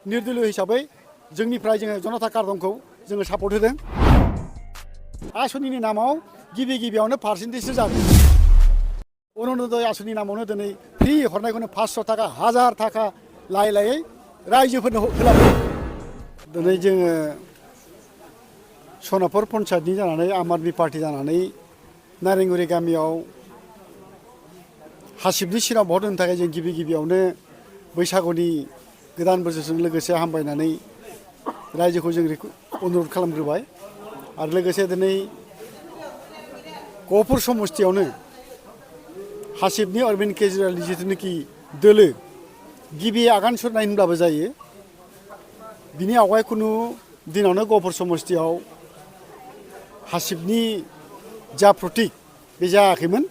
निर्दलीय हिसाबै जोंनिफ्राय जोङो जनता कार्डनखौ जोङो सापर्ट होदों। आसनिनि नामाव गिबियावनो पार्सेन्टेजसो जादों। अरुणोदय आसनि नामावनो दिनै फ्रि हरनायखौनो 500 थाखा 1000 थाखा लायै रायजोफोरनो होलांदों। दिनै जोङो सनापुर पन्चायतनि जानानै आम आदमी पार्टी जानानै नारेंगुरि गामियाव हासिबनि सिनाव भट होनो थाखाय जों गिबियावनो बैसागुनि गोदान बोसोरजों लोगोसे हामबायनानै रायजोखौ जों अनुरद खालामग्रोबाय आरो लोगोसे दिनै गहपुर समस्तियावनो हासिबनि अरविंद केजरीवालनि जिथुनाखि दोलो गिबि आगान सुरनाय होनब्लाबो जायो। बिनि आवगाय कुनु दिनावनो गहपुर समस्तियाव हासिबनि जा प्रतीक बे जायाखैमोन।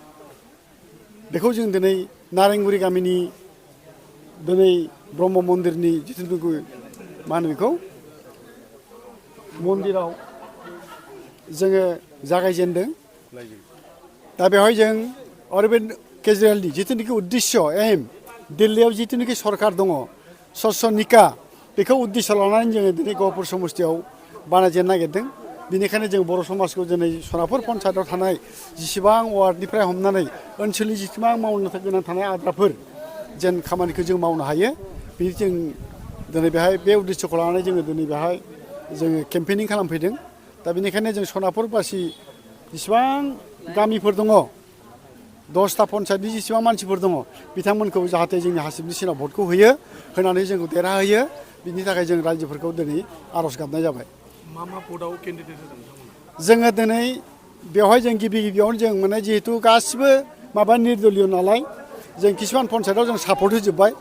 बेखौ जों दिनै नारेंगुरि गामिनि दिनै ब्रह्म मन्दिरनि जिथुनाखि मा होनो बेखौ मन्दिराव जोङो जागायजेनदों। दा बेवहाय जों अरविंद केजरीवालनि जिथुनाखि उद्देश्य एम दिल्लीयाव जिथुनाखि सरकार दङ स्वच्छ निका बेखौ उद्देश्य लानानै जोङो दिनै गहपुर समस्तियाव बानायजेननो नागिरदों। बेनिखायनो जों बर' समाजखौ दिनै सनापुर पन्चायतआव थानाय जिसिबां वार्डनिफ्राय हमनानै ओनसोलनि जिसिबां मावनो गोनां थानाय आद्राफोर जेन खामानिखौ जों मावनो हायो बिनि जों दिनै बेहाय बे उद्देश्यखौ लानानै जोङो दिनै बेहाय जोङो केम्पेनिं खालामफैदों। दा बेनिखायनो जों सनापुरबासि जिसिबां गामिफोर दङ 10टा पन्चायतनि जिसिबां मानसिफोर दङ बिथांमोनखौ जाहाथे जोंनि हासिबनि सिनाव भटखौ होयो होनानै जोंखौ देरहाहोयो बिनि थाखाय जों रायजोफोरखौ दिनै आर'ज गाबनाय जाबाय। मा भटआव केन्डिडेट होदों नोंथांमोना? जोङो दिनै बेवहाय जों गिबियावनो जों माने जिहेतु गासिबो माबा निर्दलीय नालाय जों किसुमान पन्चायतआव जों सापर्ट होजोब्बाय।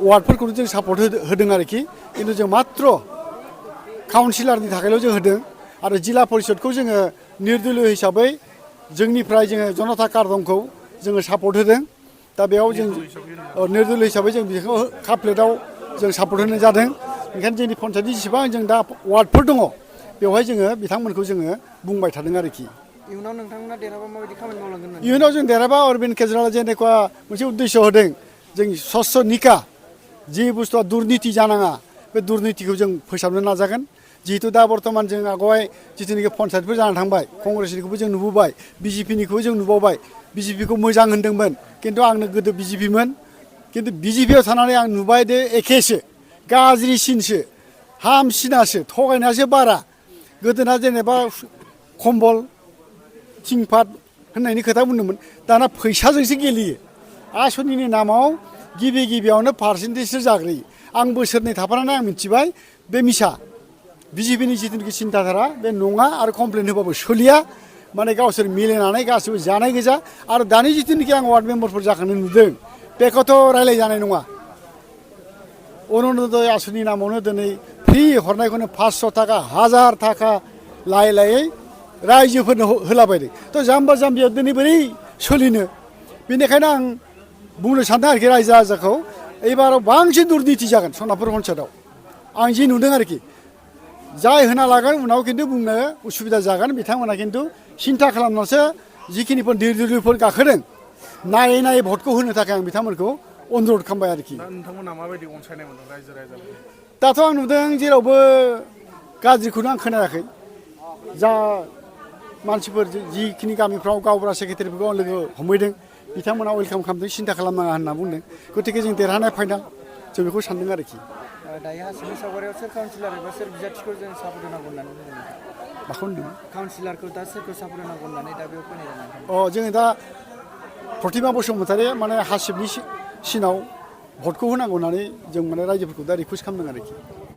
वार्डफोरखौनो जों सापर्ट होदों आरोखि खिन्थु जों मात्र काउन्सिलरनि थाखायल' जों होदों आरो जिल्ला परिषदखौ जोङो निर्दलीय हिसाबै जोंनिफ्राय जोङो जनता कार्डनखौ जोङो सापर्ट होदों। दा बेयाव जों निर्दलीय हिसाबै जों बेखौ काप प्लेटआव जों सापर्ट होनाय जादों। ओंखायनो जोंनि पन्चायतनि जेसेबां जों दा वार्डफोर दङ बेवहाय जोङो बिथांमोनखौ जोङो बुंबाय थादों आरोखि। इयुनाव नोंथांमोना देरहाबा माबायदि खामानि मावलांगोन होननानै? इयुनाव जों देरहाबा अरविंद केजरीवाल जेनेका मोनसे उद्देश्य होदों जों स्वच्छ निका जि बुस्थुआ दुर्निति जानाङा बे दुर्नितिखौ जों फोसाबनो नाजागोन। जिहेतु दा बर्थमान जों आगोलाव जिथुनाखि पन्चायतफोर जानानै थांबाय कंग्रेसनिखौबो जों नुबोबाय बिजेपिनिखौबो जों नुबावबाय। बिजेपिखौ मोजां होनदोंमोन खिन्थु आंनो गोदो बिजेपिमोन खिन्थु बिजेपियाव थानानै आं नुबाय दे एखेसो गाज्रिसिनसो हामसिनासो थगायनायासो बारा। गोदोना जेनेबा खम्बल थिंफात होननायनि खोथा बुंदोंमोन दाना फैसाजोंसो गेलेयो। आसनिनि नामाव गिबियावनो पार्सेन्टेजसो जाग्रोयो। आं बोसोरनै थाफानानै आं मिथिबाय बे मिसा बिजेपिनि जिथुनाखि सिन्ताधारा बे नङा आरो कमप्लेन होबाबो सोलिया माने गावसोर मिलायनानै गासिबो जानाय गोजा। आरो दानि जिथुनाखि आं वार्ड मेम्बारफोर जाखांनाय नुदों बेखौथ' रायज्लायजानाय नङा। अरुणोदय आसनि नामावनो दिनै फ्रि हरनायखौनो 500 थाखा 1000 थाखा लायै रायजोफोरनो होलाबायदों। थ' जाम्बा जाम्बियाव दिनै बोरै सोलिनो? बेनिखायनो आं बुंनो सानदों आरोखि रायजो राजाखौ एबाराव बांसिन दुर्निति जागोन सनापुर पन्चायतआव आं जि नुदों आरोखि। जाय होना लागोन उनाव खिन्थु बुंनो उसुबिदा जागोन। बिथांमोना खिन्थु सिन्था खालामनासो जिखिनिफोर निर्दलीयफोर गाखोदों नायै भटखौ होनो थाखाय आं बिथांमोनखौ अनुरद खालामबाय आरोखि। दा नोंथांमोना माबायदि अनसायनाय मोनदों रायजो राजाफोरखौ? दाथ' आं नुदों जेरावबो गाज्रिखौनो आं खोनायाखै। जा मानसिफोर जिखिनि गामिफ्राव गावबुरा सेक्रेटारिफोरखौ आं लोगो हमहैदों बिथांमोना वेलकाम खालामदों सिन्था खालामनाङा होनना बुंदों। गतिके जों देरहानाय फाइनाल जों बेखौ सानदों आरोखि। दायो हासिबनि सावगारियाव सोर काउन्सिलर एबा सोर बिजाथिखौ जों सापर्ट होनांगौ होननानै बुंदों? माखौ होनदों? काउन्सिलरखौ दा सोरखौ सापर्ट होनांगौ होननानै दा बेयाव फैनाय जोङो दा प्रतिमा बसुमतारी माने हासिबनि सिनाव भटखौ होनांगौ होननानै जों माने रायजोफोरखौ दा रिकुवेस्ट खालामदों आरोखि।